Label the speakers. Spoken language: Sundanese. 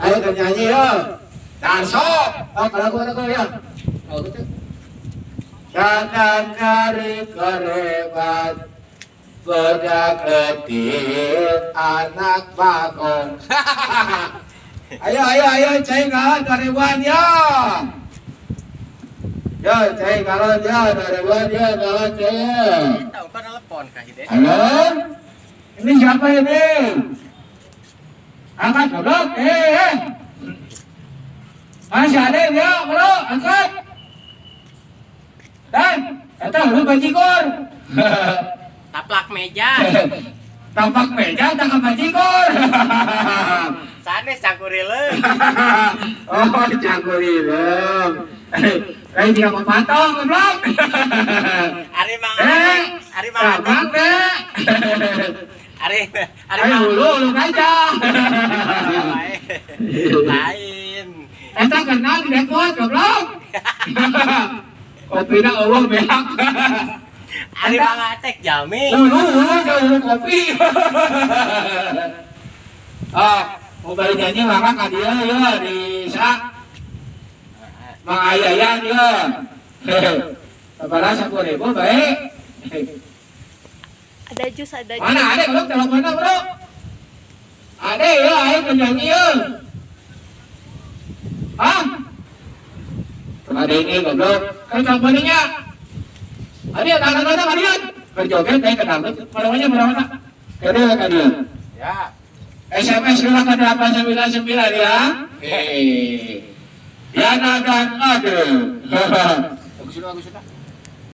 Speaker 1: Ayo keur nyanyi ya. Darso. Oh, lagu lagu ya. Oh, gitu. Jangan kari kerebat budak leutik anak bagong. Ayo, ayo, ayo, cai galon 2000-an ya. Ya, cai galon ya, 2000-an ya, galon cai ya.
Speaker 2: Tahu kan telepon kah ide.
Speaker 1: Halo? Ini siapa ini? Angkat, goblok. Eh, eh. Masih ada ya, bro, angkat. Dan, eta lu bajigur.
Speaker 2: Taplak meja.
Speaker 1: Tapak meja, tangkap bajigur.
Speaker 2: Sanes cangkurileung.
Speaker 1: Oh, cangkurileung. Lain jika mau patong, goblok.
Speaker 2: Ari Mang
Speaker 1: Eh,
Speaker 2: Ari Mang
Speaker 1: Tapak deh.
Speaker 2: Ari Ari
Speaker 1: Ayo
Speaker 2: Mang
Speaker 1: hulu, hulu kaca.
Speaker 2: Lain.
Speaker 1: Eta kenal di depot, goblok. Kopina euweuh beak.
Speaker 2: Ari Mang Acek jami.
Speaker 1: Hulu, hulu, jauh hulu kopi. Ah, mau balik nyanyi maka ka dieu ya di sa Mang Ayayan ya. Sabaraha 10.000 baik.
Speaker 3: Ada jus, ada jus.
Speaker 1: Mana ada belum teleponnya, bro? Ada ya, ayo penyanyi ya. Hah? Ada ini goblok. Kan teleponnya. Ada tangan-tangan ada. Berjoget kayak kenal. Namanya berapa? Kira kan dia.
Speaker 2: Ya.
Speaker 1: SMS dulu ke 899 ya. Eh. Yana dan Ade.
Speaker 2: Bagus sudah, bagus sudah.